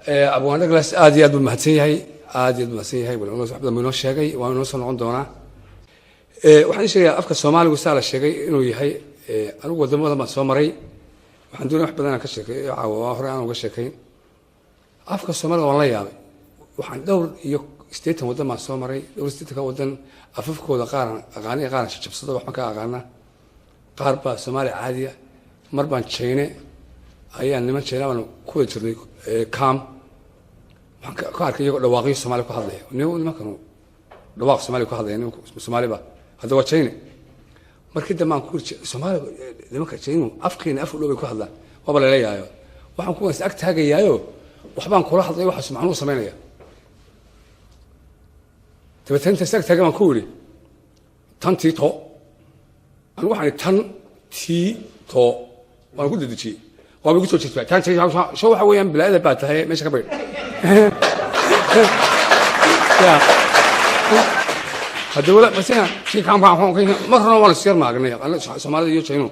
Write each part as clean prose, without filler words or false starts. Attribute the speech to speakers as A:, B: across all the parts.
A: Abwaan Douglas aad iyo aad buu mahadsan yahay, aad iyo aad buu mahadsan yahay. Wax badan buu inoo sheegay, waa inoo soo noqon doonaa. Waxaan ii sheegayaa afka Soomaaligu saa la sheegay inuu yahay. Anigu wadamo badan baan soo maray. Waxaan doonaya wax badan aan ka sheekay caawa, waa hore aan uga sheekayn afka Soomaaliga. Waan la yaabay. Waxaan 84 waddan baan soo maray. 84-ka waddan afafkooda qaaran aqaaniya, qaaran jabsado, waxbaan ka aqaana, qaar baa Soomaaliya caadiya. Mar baan Jayne ayaa niman Jayna baan ku wada jirnay cam. Waxaan ka arkay iyagoo dhawaaqyo Soomaali ku hadlaya. Nimankanu dhawaaq Soomaali ku hadlaya, nimanku Soomaaliba hadda waa Jayne. Markii dambe aan ku iri Soomaali, nimanka Jaynu afkeena af u dhow bay ku hadlaan, waaba laleeyaayo. Waxaan ku ag taagayaayo, waxbaan kula hadlay, waxaas macnuu samaynaya. Dabeetana inta is ag taagay baan ku yidhi tan tii to. Anigu waxaan tan tii to waan ku dedejiyey, waaba igu soo jirtaa tan sho. Waxa weeyaan bilaayada baa tahay, meesha ka baydh ya. Hadda wala basina mar horena waan isyar maagnay Soomaalida iyo Jaynu.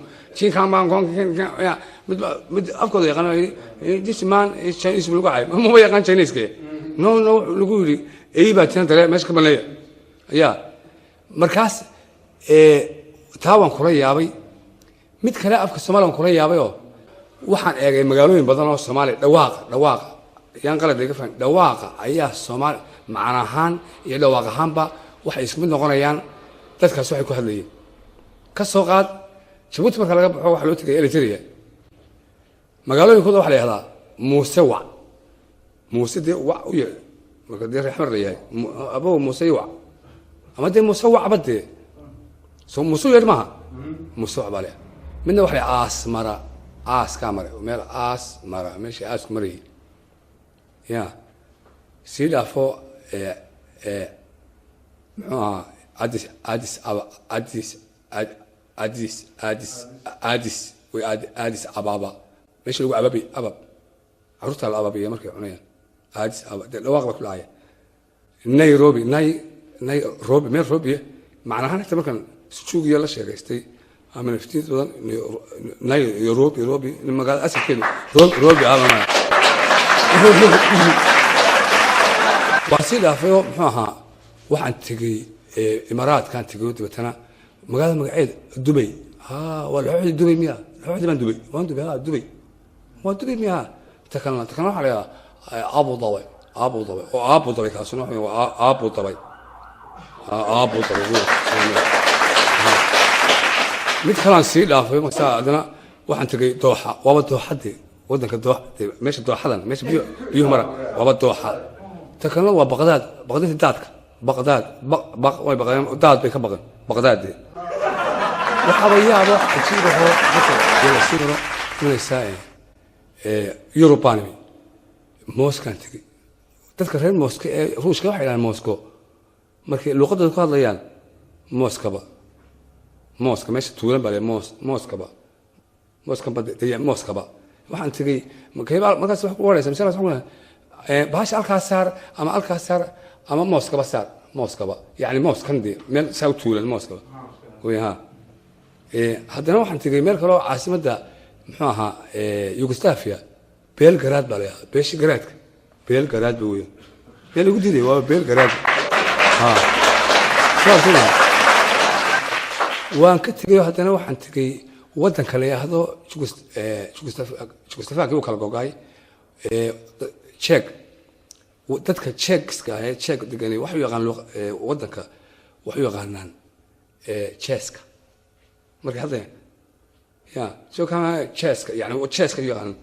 A: Ya mid mid afkooda yaqaan, "This man is Chinese," buu lagu cay. Maba yaqaan Chinese. No, no, wuxuu lagu yidhi ey baa tiran dare, meesha ka baneeya ya. Markaas taa waan kula yaabay. Mid kale afka Soomaaliya waan kula yaabay oo waxaan eegay magaalooyin badan oo Soomaaliya dhawaaqa, dhawaaqa yaan qalad laga fahmin, dhawaaqa ayaa Soomaali macna ahaan iyo dhawaaq ahaanba waxay isku mid noqonayaan dadkaas waxay ku hadlayeen. Ka soo qaad Jabuuti marka laga baxo, waxaa loo tegaya Eritrea. Magaalooyinkooda waxa la yihahdaa Muuse wac, Muuse dee wac u yeedh. Marka dee reexmar la yahay, abow Muuse wac ama dee Muuse wacba dee so Muuse u yeedh maaha, Muuse wac baa le. Midna waxa la aas mara, aaskaa mara, meel aas mara, meesha aasku marayay ya sii dhaafo. Muxuu ahaa Addis, Addis aba, Addis, Addis, Addis, Addis way, Addis Ababa, meesha lagu ababi, abab carruurta la ababiya markay cunayaan. Addis Ababa dee dhawaaq baa ku dhacaya. Nairobi, Nairobi, meel robiya macnahaan xitaa markaan sujuugiya la sheekaystay ama naftiin badan, Nairobi, Robi magaalada asalkeedu Robi ahaba. Waan sii dhaafayoo muxuu ahaa, waxaan tegey Imaaraadkaan tegay. Dabeetana magaalada magaceeda Dubay. Ha, waa laxooxdii Dubay miya? Laxooxdii baan Dubay, waan Dubay, ha, Dubay waa Dubay miya? Ta kalena, ta kalena waxaa la yidhahaa Abu Dabay, Abu Dabay oo Abu Dabay kaasuna waxa waa Abu Dabay, Abu Dabay. Mid kalaan sii dhaafay markaa haddana waxaan tegey Dooxa. Waaba Dooxadii waddanka Doox, meesha Dooxadan, meesha biyo biyuhu mara, waaba Dooxa. Ta kalena waa Baqdaad, Baqdadii daadka, Baqdaad, baq baq way baqdeen, daad bay ka baqeen, Baqdaad dee. Waxaaba yaabo cajiib ahoo marka la sii maro imanaysaa Yurub baan imi, Moskaan tegey. Dadka reer Moska ee Ruushka waxay dhahaan Moscow markay luuqadooda ku hadlayaan, Moskaba, Mooska meesha tuulan baa le Moos, Moskaba, Moskaba dee Moskaba. Waxaan tegey markaas wax ku waraysa mise bahasha halkaas saar ama halkaas saar ama Moskaba saar, Moskaba yacni Mooskan dee meel saa u tuulan, Moskaba wey. Ha, haddana waxaan tegey meel kale oo caasimadda muxuu ahaa Yugoslavia, Belgrad baa la yidhahdaa, beesha garaadka, Belgrad ba weyn meel lagu diiday, waa Belgrad. Ha, sidaas uma waan ka tegey. Haddana waxaan tegey waddanka la yidhaahdo Jugoslavia, u kala gogaay, Czech. Dadka Czechska ee Czech degani waxay u yaqaan waddanka, waxay u yaqaanaan Cheska markay hadlayaan ya soo kama Cheska, yani Cheska u yaqaanaan.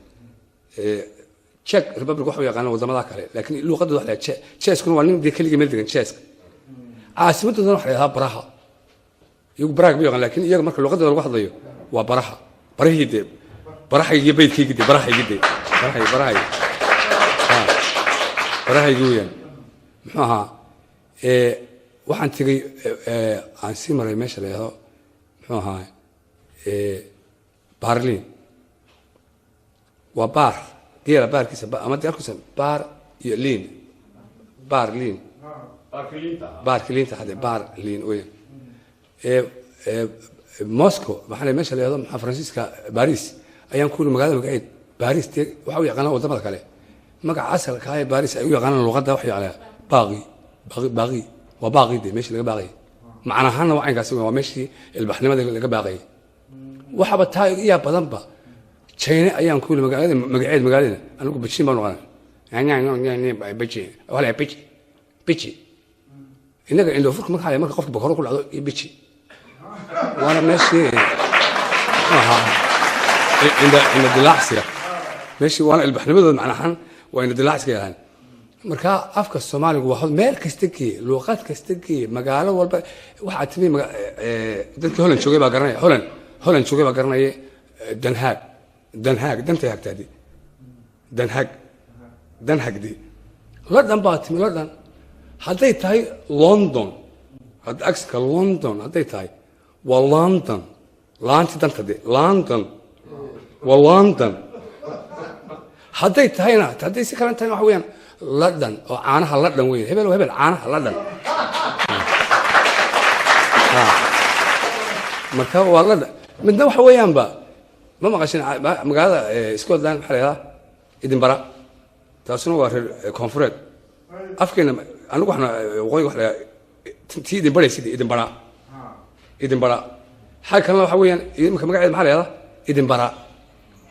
A: Czech Republic waxa u yaqaanaan waddamada kale, laakiin luuqadooda waxa la yidhaha Cheskuna waa nin dee keligii meel degan, Cheska. Caasimadoodana waxa la yidhahdaa Baraha. Iyagu Baraag ma yaqaan, laakiin iyaga marka luuqadooda lagu hadlayo waa Baraha, barahii dee, barahaygi, baydkaygi dee, barahaygi dee, barahay, barahay, ha, barahaygi weeyaan. Muxuu ahaa, waxaan tegey, aan sii maray meesha la yidhahdo muxuu ahaa Barlin. Waa baar geela baarkiisa ama dee halkiisa baar iyo liin, baar liin, baarki liinta hadde, baar liin weeyaan. Moscow waxaa la meesha la yidhahdo maxaa Faransiiska, Paris ayaan ku yidhi magaalada magaceed Paris dee waxa u yaqaanaa waddamada kale Magaca asalka ah ee Baris ay u yaqaanaan luqadda waxa yaqaanaa baaqi, baaqi, baaqi, waa baaqi dee, meeshii laga baaqayay. Macna ahaanna waa caynkaasi, waa meeshii ilbaxnimada laga baaqayay. Waxaba taa iyaa badanba China ayaan ku yili magaalada magaceed, magaalada anigu Beijing baan noqonay, Beijing wala Beijing, Beijing. Innaga indhoofurka marka marka qofka bakoro ku dhacdo iyo Beijing, waana meeshii ahaa indha dilaacsiga, meeshii waana ilbaxnimadooda. Macna ahaan waa indha dilaacsiga yidhahdaan. Marka afka Soomaaligu waa meel kasta geeye, luuqad kasta geeye, magaalo walba. Waxaa timi dadkii Holland joogay baa garanaya, Holland joogay baa garanaya. Danhaag, Danhaag, dantay hagtaadi, Danhaag, Danhagdi. London baa timi. London hadday tahay London, agska London hadday tahay waa London, laanti danta de, London waa London. Hadday tahayna, hadday si kalan tahayna, waxa weeyaan London oo caanaha London weyn, hebel hebel caanaha London. Marka waa London. Midna waxa weeyaanba ma maqashin magaalada Scotland waxaa la yidhahdaa Edinburgh, taasuna waa reer koonfureed. Afkeena anigu waxna waqooyiga waxa la yidhahdaa tii idin baraysid, Edinburgh, Edinburgh. Xagga kalena waxa weeyaan imika magaceeda maxaa la yidhahdaa? Edinburgh.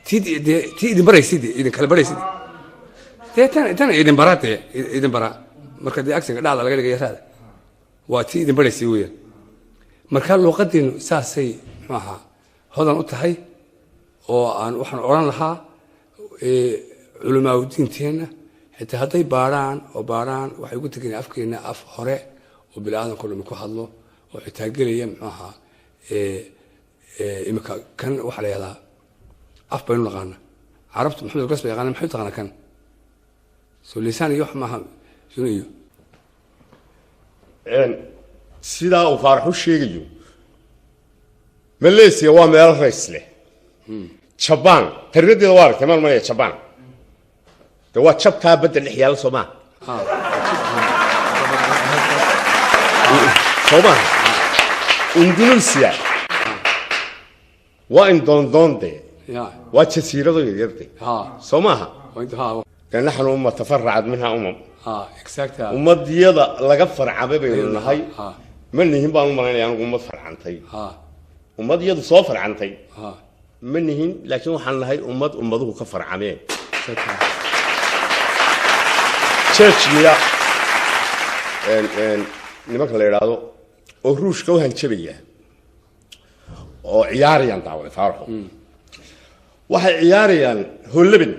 A: Tii dee, tii idin baraysid, idin kala baraysid dee, tan tan Edinburgh dee, Edinburgh. Marka dee agsinka dhacda laga dhigaya raada waa tii idin baraysay weeyaan. Marka luuqadeenu saasay muxuu ahaa hodan u tahay, oo aan waxaan odhan lahaa culimaaudiinteenna xitaa hadday baarhaan oo baarhaan, waxay ugu tegeen afkeena af hore oo bini-aadanko dhami ku hadlo oo xitaa gelaya muxuu ahaa imika kan waxaa la yihahdaa af baynu naqaana. Carabtu Maxamed Gas ba yaqaana, maxay u taqaanaa kan soo lisaan iyo wax maaha sun iyo
B: Sidaa uu Faarax u sheegayo, Malaysia waa meelo rays leh. Jabaan khariidadeeda waa aragtay, maan malaya. Jabaan de waa jabkaa badda dhex yaalla, soo maa? Soo maaha? Indonesia waa indondoonde, waa jasiirado yaryarde, soo maaha? De naxnu umma tafaracad minha umam, ummadiyada laga farcamay baynu nahay. Ma nihin baan u malaynaya anigu ummad farcantay, ummad iyadu soo farcantay ma nihin, laakiin waxaan nahay ummad ummaduhu ka farcameen. Chechnya nimanka la idhaahdo oo Ruushka u hanjabaya oo ciyaarayaan daawaday Faaraxo, waxay ciyaarayaan holleben,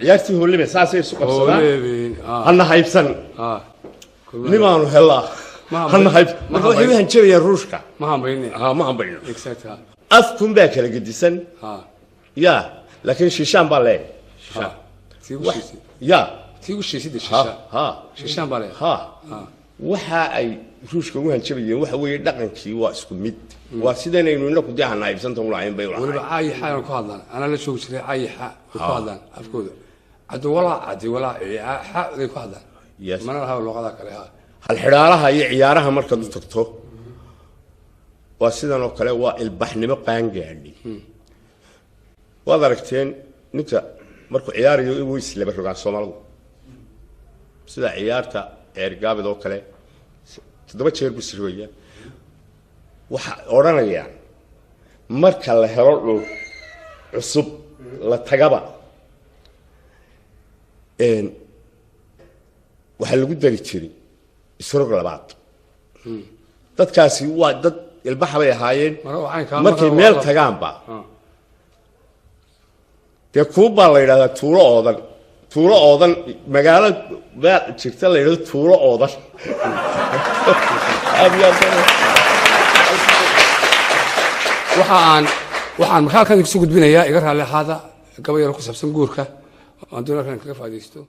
B: ciyaartii holleben, saasay isu qabsadaan, hana haybsan nimaanu helaa, hana hayb. Marka waxay u hanjabayaan Ruushka.
A: Ma hambayne.
B: Ha, ma hambayno. Afkun baa kala gedisan ya, laakiin shishaan baa leeyahay, shishaan ya.
A: Shishaan baa leeyahay.
B: Ha, waxa ay Ruushka ugu hanjabayeen waxa weeye dhaqankii waa isku mid, waa sidanaynu inaku dee hana haybsanta ulahayn bay ulahayn.
A: Weliba caayixa ayaan ku hadlaan, anaa la joogi jiray, caayixa way ku hadlaan afkooda, cabdiwalaa cabdiwalaa xa bay ku hadlaan, mana laha luqada kale. Ha,
B: halxidhaalaha iyo ciyaaraha markaad u tagto waa sidan oo kale, waa ilbaxnimo qaangaadhi. Waad aragteen ninka markuu ciyaarayo inuu islaba rogaan Soomaalidu, sida ciyaarta ceergaabid oo kale, 7 jeer buu isrogaya. Waxa odhanayaan marka la helo dhul cusub la tagaba waxaa lagu dari jiray isrog labaad. Dadkaasi waa dad ilbaxa bay ahaayeen, markay meel tagaanba dee kuubbaa la yidhahdaa tuulo oodan, tuulo oodan, magaalo meel jirta la yidhahdo tuulo oodan.
A: Waxaan markaa halkan kusoo gudbinayaa, iga raalli ahaada, gabay yaro ku saabsan guurka aan doon halkan kaga faaidaysto.